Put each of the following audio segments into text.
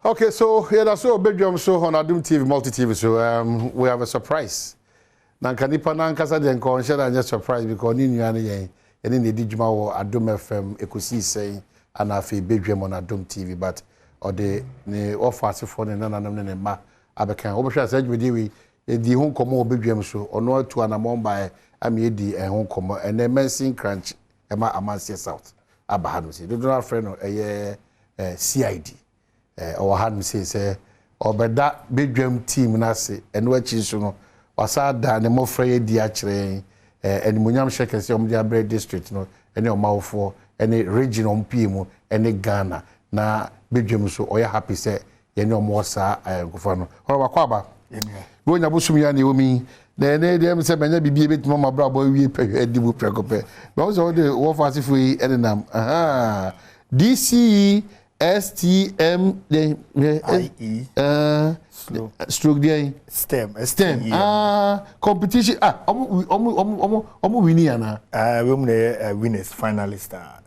Okay, so yeah, that's all. Bedwam so on Adum TV, Multi TV. So we have a surprise. Na nka nipa na nkasa deɛ, nka ɔnhyɛ da nyɛ surprise because ne nua no yɛn yɛne ne di dwuma wɔ Adum FM ekosi sɛn ana afei Bedwam on Adum TV, but ɔde ne ɔfa asefoɔ, ne nananom ne ne mma abɛka. Wɔbɛhwɛ asɛ dwumadie wei, yɛdi ho nkɔmmɔ wɔ Bedwam so. Ɔno atu anammɔn baeɛ ama yɛdi ɛho nkɔmmɔ. Ɛnɛ Mansin Kranch ɛma Amanseɛ South aba ha no si dodoɔ no afrɛ no ɛyɛ CID. Ɔwɔ ha no sei sɛ ɔbɛda Bedwam team no ase. Ɛno akyi nso no, wasa da ne mmɔfra yi adi akyerɛ yɛn animonyam hyɛ kɛseɛ a wɔde abrɛ district no ɛne ɔmawofoɔ ɛne region a wɔn pie mu ɛne Ghana na Bedwam nso. Ɔyɛ happy sɛ yɛne ɔmo wɔ saa nkofa no. Ɔrɔ wakɔ aba bi onya bosom yi a na ɛwɔ mu yi na ɛnɛ deɛ sɛ mɛnya biribi ebɛtumi ama abrabɔ awie pɛ adi mu prɛko pɛ. Bɛn sɛ wɔde wɔfa asefoɔ yi ɛnenam DCE STM de IE slow stroke deɛ STEM. STEM competition, ah, ɔmo win ana? Ah, we mu na yɛ winners, finalist a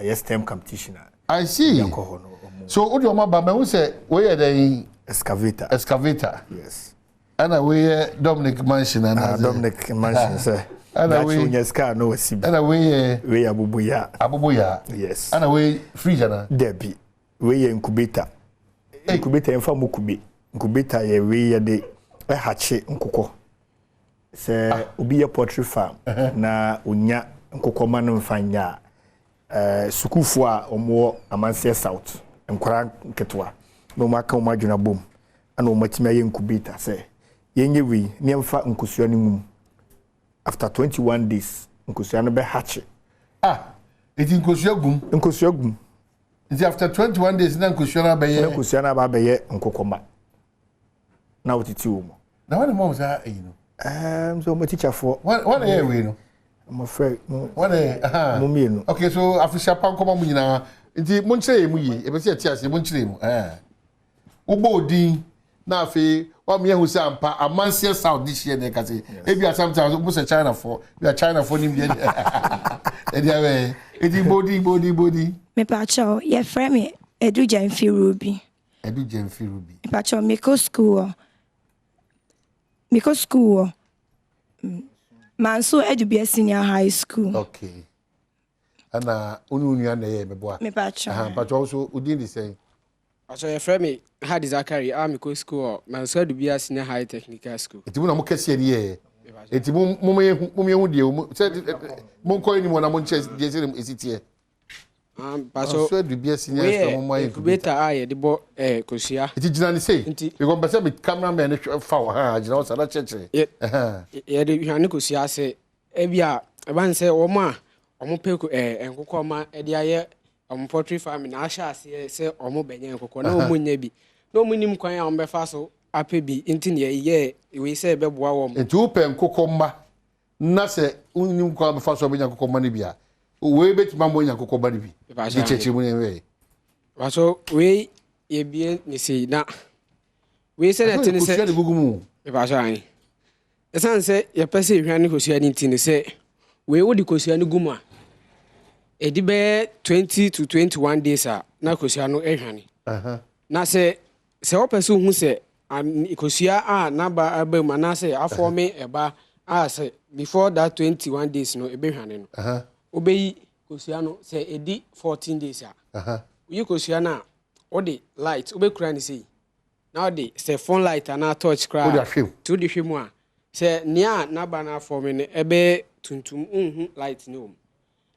ɛyɛ STEM competition a. I see. Yɛkɔ hɔ no ɔmo. So o de ɔmo aba, mɛ n sɛ wɔyɛ dɛ Excavator. Excavator. Yes. Ɛna wɔyɛ Dominic Mansion ana? Ah, Dominic Mansion sɛ Ɛna daakye onya sika na wasi bi. Ɛna wɔyɛ Wei yɛ aboboya. Aboboya. Yes. Ɛna wɔyɛ fridge ana? Dabi, wei yɛ incubator. Incubator yɛmfa mu kube. Incubator yɛ wei, yɛde ɛhakye nkokɔ. Sɛ obi yɛ poultry farm na onya nkokɔ ma no mfa nya a, sukuufoɔ a wɔwɔ Amanseɛ South, nkwaraa nketewa na wɔn aka wɔn adwene abom ɛna wɔn atumi ayɛ incubator sɛ yɛnyɛ wei ne yɛmfa nkosua no mu. After 21 days, nkosua no bɛhakye. Ah, eti nkosua gum? Nkosua gum. Nti after 21 days na nkosua no na abɛyɛ nkosua no aba abɛyɛ nkokɔma na wɔtete wɔ mu. Na wɔn na mɔm saa eyi no? Sɛ wɔn tikyafoɔ. Wɔn na yɛ wei no? Mmɔfra mo. Wɔn na yɛ aha. Mo mmienu. Okay, so afisia pa nkɔmɔ mu nyinaa, nti mo nkyerɛ yɛn mu yie, ebe sɛ yɛte ase. Mo nkyerɛ yɛn mu wobɔ odin na afei wɔn yɛn ho sɛ ampa Amanseɛ South de hyia ne kase ebi a sometimes mo sɛ China foɔ bi a, China foɔ nim deɛ ɛde abɛyɛ. Eti bɔ odin, bɔ odin, bɔ odin. Mepakyɛw, yɛfrɛ me Edu Gyamfi Ruby. Edu Gyamfi Ruby. Mepakyɛw, mekɔ school wɔ Manso Adubia Senior High School. Okay, ɛna wo ne wo nua na ɛyɛ mɛboa? Mepakyɛw. Mpatwa, wo so wo din de sɛn? Aso yɛfrɛ me Hadi Zakari a mekɔ school wɔ Manso Adubia Senior High Technical School. Nti mo na mo kɛseɛ ni yɛɛ, nti mo yɛ hu deɛ mo sɛ mo nkɔ anim na mo nkyɛn deɛ sɛ esi teɛ. Paso Manso Adubia Senior High School, mo mo ayɛ incubator a yɛde bɔ kosua. Nti gyina ne sei Nti because mpɛ sɛ mi cameraman no hwɛ fa wɔ ha, gyina hɔ sa na kyerɛkyerɛ. Yɛde hwane kosua ase. Ebi a ɛba ne sɛ wɔn a wɔn pɛ nkokɔ ma ɛde ayɛ wɔn poultry farming na ahyɛ aseɛ sɛ wɔn bɛnyɛ nkokɔ na wɔn nyɛ bi na wɔn nim kwan a wɔn bɛfa so apɛ bi, nti na yɛyɛ wei sɛ ɛbɛboa wɔn. Nti wopɛ nkokɔ mma na sɛ wonim kwan bɛfa so a wobɛnya nkokɔ mma no bi a, wei bɛtumi ama woanya nkokɔ mma no bi. Mepakyɛ. Nti kyerɛkyerɛ mu ne yɛhwɛ. Paso wei yɛbie ne sei na wei sɛ ɛte ne kosua sɛ de gugu mu. Mepakyɛ ahe, ɛsiane sɛ yɛpɛ sɛ ehwa ne kosua no nti ne sɛ wei wode kosua no gu mu a, ɛdi bɛyɛ 20 to 21 days a na kosua no ahwane. Na sɛ wopɛ sɛ wohu sɛ kosua a n'aba aba mu anaasɛ afɔme ɛba a, sɛ before that 21 days no ɛbɛhwane no, wobɛyi kosua no. Sɛ ɛdi 14 days a, woyi kosua no a, wode light wobɛkura ne sei na wode sɛ phone light anaa torch koraa. Wode ahwɛ mu. Nti wode hwɛ mu a, sɛ nea a n'aba no afɔme no ɛbɛyɛ tuntum, nhu light no wɔ mu,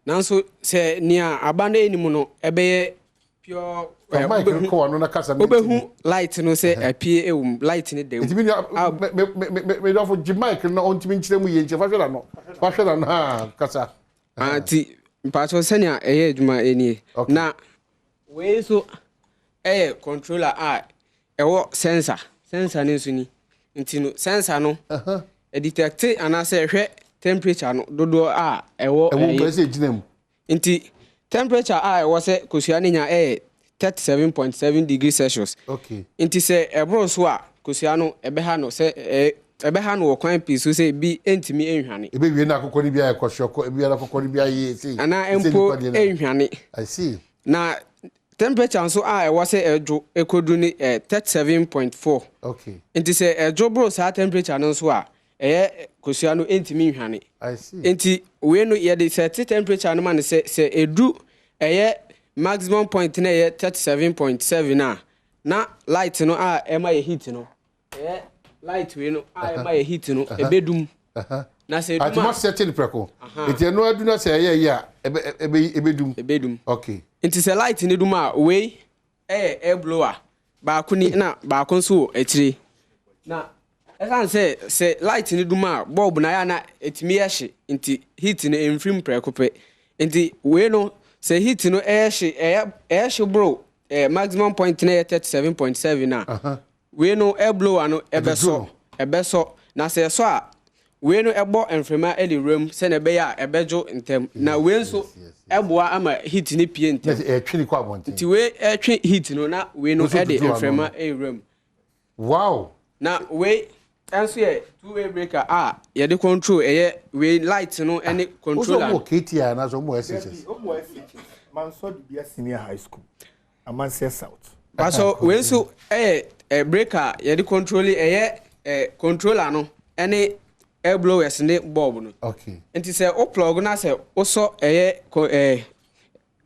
nanso sɛ nea aba no anim no ɛbɛyɛ pure Fa mic no kɔ w'ano na kasa no. Wobɛhu light no sɛ apie ɛwɔ mu, light no da mu. Nti mi nua, me me me me me dɔfo, gye mic no na ɔntumi nkyerɛ mu yie. Nkyerɛ, fa hwɛ n'ano, fa hwɛ n'ano ha, kasa. Ah, nti mpakyɛw, sɛnea ɛyɛ adwuma nie. Na wei nso ɛyɛ controller a ɛwɔ sensor. Sensor no nso ni. Nti no sensor no ɛdetect anaasɛ ɛhwɛ temperature no dodoɔ a ɛwɔ. Ɛwɔ mpɛ sɛ egyina mu. Nti temperature a ɛwɔ sɛ kosua no nya ɛyɛ 37.7 degrees Celsius. Nti sɛ ɛboro so a, kosua no ɛbɛha no, sɛ ɛbɛha no wɔ kwan pii so sɛ bi ntumi nhwane. Ebe wie na akokɔ no bi ayɛ kɔhwɛkɔ, ebi ara akokɔ no bi ayɛ sei. Anaa sɛ mpo nipa deɛ nhwane. I see. Na Temperature nso a ɛwɔ sɛ ɛdwo ɛkɔdu ne 37.4. Nti sɛ ɛdwo boro saa temperature no nso a, ɛyɛ kosua no ntumi nhwane. I see. Nti wei no yɛde sɛte temperature no ma no sɛ sɛ ɛdu ɛyɛ maximum point na ɛyɛ 37.7 a, na light no a ɛma yɛ heat no, ɛyɛ light wei no a ɛma yɛ heat no, ɛbɛdum. Na sɛ Ati ɛdum mo a, sɛte no prɛko. Nti ɛno adu na sɛ ɛyɛ yi a, ɛbɛ ɛbɛ ɛbɛdum. Ɛbɛdum. Nti sɛ light no dum a, wei ɛyɛ air blower baako ni, na baako nso wɔ akyire. Na ɛsiane sɛ light no dum a, bulb no ayɛ a na ɛtumi yɛ hye, nti heat no ɛmfiri mu prɛko pɛ. Nti wei no, sɛ heat no ɛyɛ hye, ɛyɛ hye boro maximum point no, ɛyɛ 37.7 a, wei no air blower no ɛbɛsɔ. Ɛbɛsɔ, na sɛ ɛsɔ a, wei no ɛbɔ mframa ɛde wura mu sɛnea ɛbɛyɛ a ɛbɛdwo ntɛm, na wei nso ɛboa ama heat no pie ntɛm. Ɛtwe ne kɔ abɔnten. Nti wei ɛtwe heat no, na wei no Nso ɛde tutu ano. mframa ɛwura mu. Na wei ɛnso yɛ two way breaker a yɛde control ɛyɛ wei light no ɛne Wosɛ controller ɔmo no. wɔ KTI anaasɛ ɔmo wɔ SHS? Ɔmo wɔ SHS, Manso Adubia Senior High School, Amanseɛ South. Pasɔ, wei nso ɛyɛ breaker a yɛde control ɛyɛ controller no ɛne air blowers ne bulb no. Nti sɛ wo plug na sɛ wosɔ ɛyɛ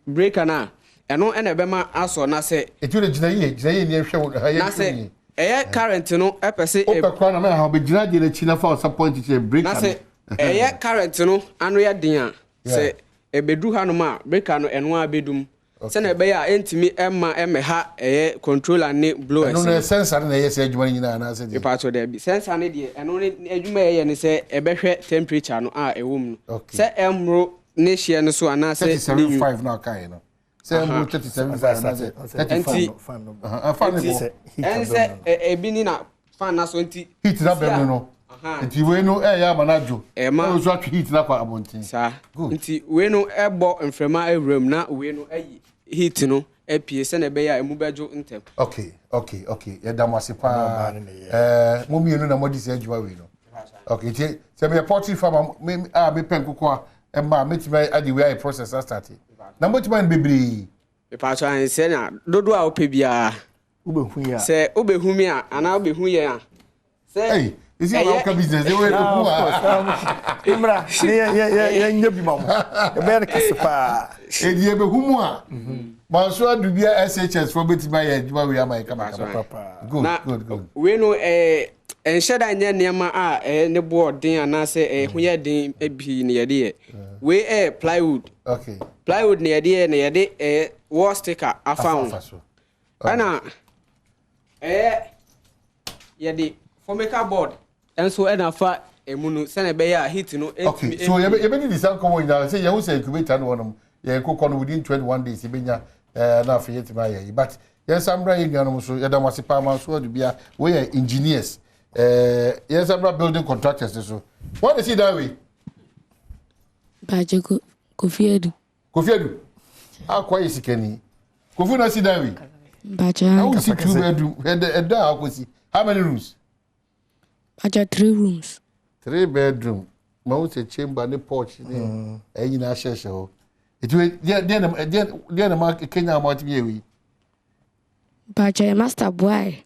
breaker no a, ɛno ɛna ɛbɛma asɔ, na sɛ Eti o de gyina yie, gyina yie ni ehwɛ wo ha yɛ. Na sɛ ɛyɛ current no ɛpɛ sɛ Wopɛ koraa na mɛ ha ɔbɛgyina adeɛ n'akyi na fa ɔsa point kyerɛ breaker na no. sɛ ɛyɛ current no ano yɛ den a, sɛ ɛbɛduru hanom a, breaker no ɛno a bɛdum sɛnea ɛbɛyɛ a ɛntumi ɛma ɛmɛha ɛyɛ controller ne blowers. Ɛno no sensor no na ɛyɛ sɛ adwuma no nyinaa anaasɛ deɛ? Mepatɔ, daabi, sensor no deɛ, ɛno ne adwuma a ɛyɛ ne sɛ ɛbɛhwɛ temperature no a ɛwɔ mu no, sɛ ɛmmoro ne hyeɛ no so anaasɛ ne nwu. 37.5 na ɔkaeɛ no, sɛ ɛmmoro 37.5 anaasɛ 34. Nti Fan no nti bɔ. ɛne sɛ ebi ni na fan na so, nti Heat na bɛm no, nti wei no ɛyɛ ama no adwo. Ɛma ɛna nso atwe heat na akɔ abɔnten. Saa. Nti wei no ɛbɔ mframa awura mu, na wei no ayi heat no apue sɛnea ɛbɛyɛ a emu bɛdwo ntɛm. Okay, yɛda mo ase paa. Mo mmienu na mo di sɛ adwuma wei no. Okay, nti sɛ meyɛ poultry farmer me a mepɛ nkokɔ a ɛma a, mɛtumi ade wei ayɛ process astart na motumi ayɛ no bebree? Mepatɔ, ansɛ na dodoɔ a wopɛ biara. Wobɛhu yɛ a. Sɛ wobɛhu mi a anaa wobɛhu yɛn a, sɛ Hey, esi ɛyɛ woka business de wei hu a. Mmra ne yɛnyɛ bi ma mo, yɛbɛyɛ no kɛse paa. Edi yɛbɛhu mu a, Manso Adubia SHS fo bɛtumi ayɛ adwuma wei ama yɛ kamakama. Good. Na Good. wei no ɛnhyɛ da nyɛ nneɛma a ɛyɛ ne boɔ den anaasɛ ɛyɛ ho yɛ den pii ne yɛde yɛ. Wei ɛyɛ plywood. Plywood ne yɛde yɛ, na yɛde ɛyɛ wall sticker afa ho. Afa so. Ɛna ɛyɛ yɛde formica board ɛnso ɛna fa emu no sɛnɛ ɛbɛyɛ a heat no Okay, so yɛbɛdi di saa nkɔmmɔ nyinaa sɛ yɛho sɛ incubator no wɔnom yɛn nkokɔ no, within 21 days yɛbɛnya na afei yɛtumi ayɛ yi. But yɛnsa mmra yɛn nuanom so. Yɛda mo ase paa. Manso Adubia, wɔyɛ engineers. Yɛnsa mmra building contractors so. Wɔn de si dan wei? Baagye Kofi Adu. Kofi Adu akɔ yɛ sikani. Kofi na si dan wei? Baagye. Na wosi two bedroom ɛda ɛda a akɔsi how many rooms? Baagye, three rooms. Three bedroom ma wo sɛ chamber ne porch ne ɛyi nyinaa hyehyɛ hɔ. Eti wei deɛ na ma kenya ma ɔtumi yɛ wei? Baagye, master boae.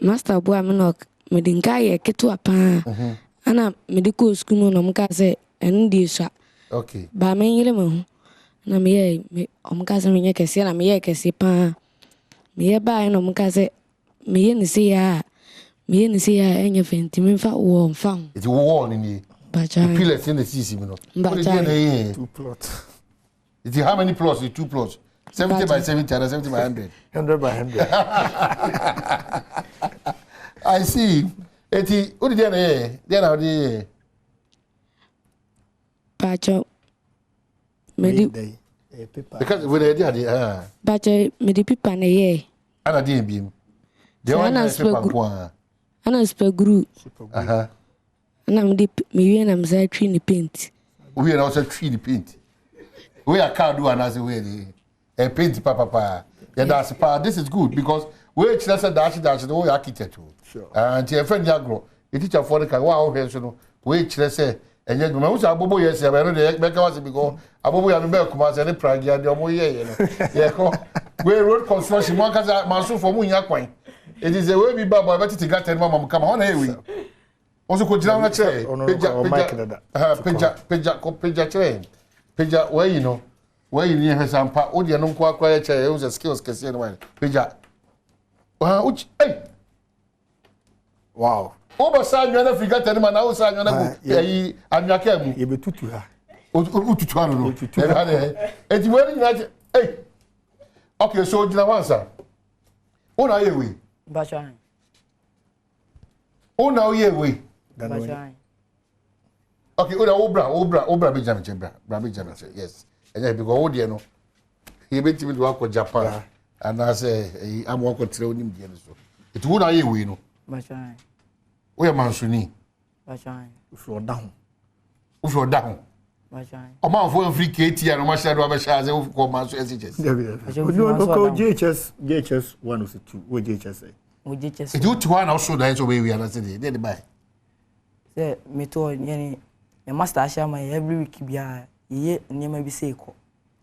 Master boa me na mede nka yɛ ketewa paa. Ana mede kɔɔ sukuu mu na ɔmo kaa sɛ ɛno deɛ sua. Ba menyere me ho na meyɛ me, ɔmo kaa sɛ menyɛ kɛseɛ na meyɛɛ kɛseɛ paa. Meyɛ baeɛ na ɔmo kaa sɛ meyɛ ne sei a, meyɛ ne sei a ɛnyɛ fɛ, nti memfa wɔ mfa ho. Eti wo wall ni nie? Baagye. Pillars ne na esisi mu no? Baagye. Wode deɛ na ɛyɛ? Two plot. Eti how many plots? Two plots, 70 by 70 and 70 by 100? 100 by 100. I see. Eti wode deɛ na ɛyɛ, deɛ na wode yɛ? Baagye, mede Because wode ɛdi adeɛ ah. Baagye, mede paper na ɛyɛɛ. Ana deɛ ebiem deɛ Saa wɔn na nyinaa paper super nko ara? Ana super glue. Ana mede mewie na mesa twi ne paint. Woyɛ na wɔsɛ twi ne paint. Woyɛ car do anaasɛ woyɛ de ɛ paint papapaa. Yɛda ase paa. This is good because woyɛ kyerɛ sɛ daakye daakye no woyɛ architect o. Ah, nti ɛfɛ ni agorɔ etikyafoɔ no ka wo a wohwɛ nso no, woyɛ kyerɛ sɛ ɛnyɛ adwuma. Ɛho sɛ abobo yɛ sɛ ɛno deɛ bɛka wase because abobo yɛ abɛbɛ kuma sɛ ne pragea deɛ ɔmo yɛ yɛ no yɛkɔ. Wei road construction mo ankasa mansofo mo nya kwan. Eti sɛ wei bi ba bɔ ɛbɛtete gutter no ma mo kama. Hɔ na ɛyɛ wei. Wɔn nso kɔ gyina hɔ na kyerɛ. Pagya pagya pagya pagya kɔ pagya kyerɛ. Pagya wɔayi no. Wɔayi no yɛ hwɛ sampa. Wo deɛ no nko akora yɛ kyerɛ. Ɛhu sɛ skills kɛseɛ no wɔayɛ. Pagya. Wɔn wokyi ɛy. Wow. Wobɛsa anwea no afiri gata no mu anaa wosa anwea no agu ayi anwea kaa mu? Yɛbɛtutu ha. Wotutu ano no. Ɛno ha deɛ. Eti wei no nyinaa kyɛ ei. Okay, so gyina hɔ ansa. Wo na ayɛ wei. Mpakyɛ. Wo na woyɛ wei. Mpakyɛ. Okay, wo na wo bra, wo bra, wo bra bɛgyina me nkyɛn bra, bra bɛgyina me nkyɛn. Yes. Ɛnyɛ because wo deɛ no. Yɛbɛtumi de wakɔ Japan anaasɛ ɛyi ama wakɔtrɛ wo nimdeɛ no so. Nti wo na ayɛ wei no. Woyɛ mansoni. Wofiri ɔda ho. Wofiri ɔda ho. Ɔmanfoɔ mfiri KT a na ɔmahyɛ do abɛhyɛ ase wokɔ manso SHS. JHS JHS 1 or 2 wɔ JHS. Nti wote hɔ a na woso dan sɛ wobɛyɛ wei anaasɛ deɛ deɛ de bae. Sɛ metɔ yɛne yɛ master ahyɛ ama yɛ every week biara yɛyɛ nneɛma bi sɛ kɔ.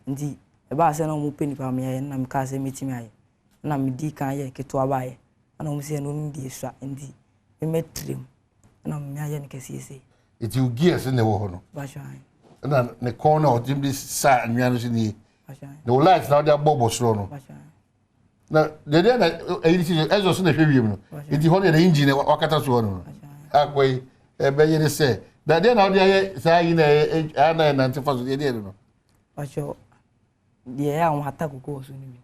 Nti ɛbaa sɛ na wɔpɛ nnipa ma meyɛeɛ no na mekaa sɛ mɛtumi ayɛ. Ɛna medii kan yɛɛ ketewa baeɛ. Ɛna wɔn sɛ ɛno no deɛ ɛsua nti memmɛtrɛ mu. Ɛna meayɛ no kɛseɛ sei. Nti wo gears na ɛwɔ hɔ no? Bahyɛ ae. Ɛna ne kɔn na ɔde bi sa anwea no so nie. Bahyɛ ae. Na wo light na ɔde abɔ bɔ soro no. Bahyɛ ae. Na deɛ deɛ na ɛyi si ɛzɔ so na ɛhwɛ wiem no. Nti hɔ no yɛ na engine wakata so hɔ no. Akɔ yi ɛbɛyɛ ne sɛ na deɛ na ɔde ayɛ saa yi na ɛyɛ ɛyɛ na ɛnante fa so deɛ deɛ no. Pakyɛ deɛ ɛyɛ a wɔhata koko wɔ so no bi.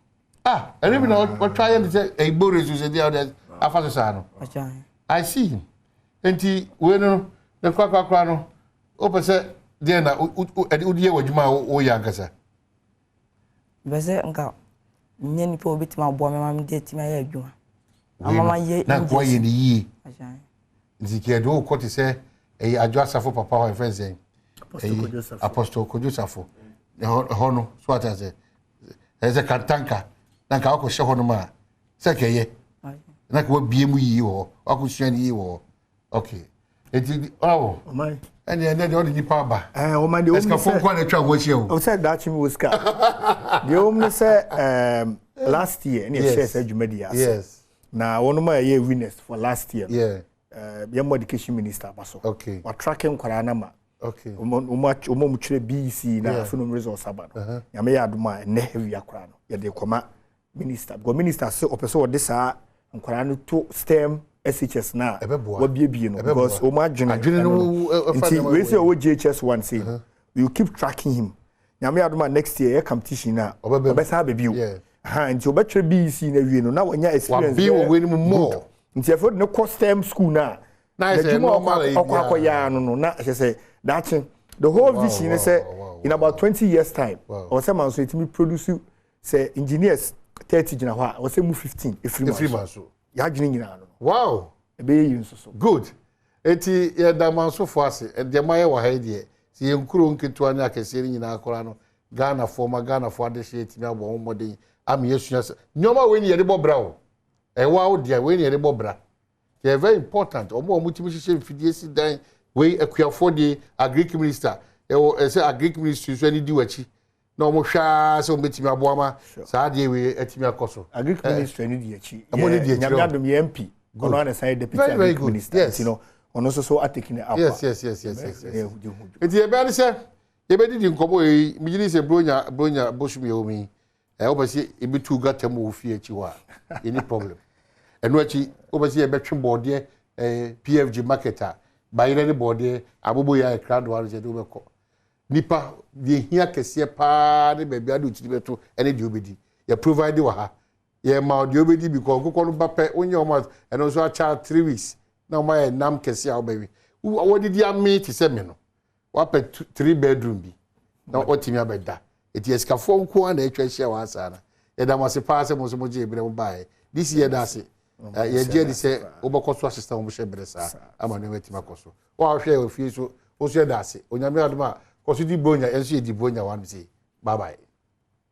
Ah, ɛno bi na wɔtwa yɛ no sɛ ɛyi bore so sɛ deɛ ɔde afa so saa no. I see. Nti wei no ne korakorakora no wopɛ sɛ deɛ na wode yɛ w'adwuma a woyɛ ankasa. Mepɛ sɛ nka nyɛ nipa a obetumi aboa me ma mede atumi ayɛ adwuma. Ama mayɛ na nkoa yɛ ne yie. Nti kɛ de wokɔ te sɛ ɛyɛ adwo asafo papa hɔ ɛfɛn sɛn ɛyi Apostle Kojo Safo ɛhɔ no so ate ase ɛyɛ sɛ kantanka na nka wakɔhyɛ hɔ nom a sɛ kɛyɛ na ka wabie mu yie wɔ hɔ wakɔsua ne yie wɔ hɔ okay eti ɔwɔ ɛnna ɛnɛ deɛ ɔde nipa aba ɛɛ deɛ ɛsikafo nko na atwa ho ahyia o. ɔsɛ daakye mi wɔ sika deɛ wɔn ne sɛ ɛɛm last year ɛna ɛhyɛ sɛ dwumadi ase na wɔn a ɛyɛ winners for last year no ɛɛ yɛn mo education minister aba so okay watrake nkwaraa no ma wɔn wɔn a wɔn twerɛ BEC na afei wɔn results aba no nyame yɛ adum a ɛnɛ awia koraa no yɛde kɔma minister because minister sɛ ɔpɛ sɛ ɔde saa nkwadaa no to STEM SHS na wabiebie no because wɔn adwene no nti wei sɛ ɔwɔ JHS one sei we will keep tracking him nyame adom a next year yɛ competition na ɔbɛsan aba bio nti ɔbɛtwerɛ BEC na wie no na wanya experience good nti afei ɔde no kɔ STEM school na n'adwuma ɔkɔ akɔyɛ ano no na ɛhyɛ sɛ daakye the whole vision ne sɛ in about 20 years time ɔwɔ sɛ manso etumi produce sɛ engineers 30 gyina hɔ a, ɔsɛ mu 15 efiri Manso. Yɛadwene nyinaa no. Ɛbɛyɛ yi nso so. Good. Eti yɛda mansofo ase. Deɛ ma yɛ wɔ ha yi deɛ, sɛ yɛn nkuro nketewa ne akɛseɛ no nyinaa koraa no, Ghanafoɔ ma Ghanafoɔ adehyeɛ etumi abɔ wɔn mmɔden ama yɛsua sɛ nneɛma wei ni yɛde bɔ bra o. Ɛwɔ awo deɛ wei ni yɛde bɔ bra. They very important. Wɔn a wɔtumi hyehyɛ mfidie si dan wei akuafoɔ deɛ agric minister ɛwɔ ɛsɛ agric ministry nso ani di w'akyi na wɔn hwɛ ara sɛ wɔn bɛtumi aboa ma saa adeɛ wei atumi akɔ so. Agric ministry ni di akyi. Ɛmo ni di akyi. Nyame adum yɛ MP. Ɔno ana san yɛ deputy agric minister. Yes. Nti no ɔno nso so atake ne up. Yes. Nti yɛbɛn ne sɛ yɛbɛdidi nkɔmɔ yi megye di sɛ bronya bronya bosom yɛ wɔ mu yi ɛ wopɛ sɛ yɛbɛtu gata mu wɔ fie akyi hɔ a yɛni problem. Ɛno akyi wopɛ sɛ yɛbɛtwe bɔɔdeɛ ɛɛ PFG market a bayerɛ ne bɔɔdeɛ abobo yɛ ayɛ krado ano sɛ de wobɛkɔ nipa deɛ hia kɛseɛ paa ne baabi ade okyiri bɛto ɛne deɛ wobɛdi yɛ provide wɔ ha yɛ ma deɛ wobɛdi bi kɔ nkokɔ no ba pɛ wonyɛ wɔn a ɛno nso akyɛ 3 weeks na wɔn ayɛ nam kɛseɛ a wobɛwe wɔdidi amee te sɛ me no wapɛ three bedroom bi na watumi abɛda eti asikafoɔ nko ara na atwa ahyia wɔ asa no. Yɛda mo ase paa sɛ mo nso mo gye ebere mo baeɛ this year da ase yɛgye adi sɛ wobɛkɔ so asesa wɔn hyɛ bere saa ama nneɛma atumi akɔ so. Wɔn a wɔhwɛ wɔ fie so wɔn nso yɛda ase. Onyame adom a kɔ so di bronya yɛn nso yɛ di bronya wɔn ano sei. Bye bye.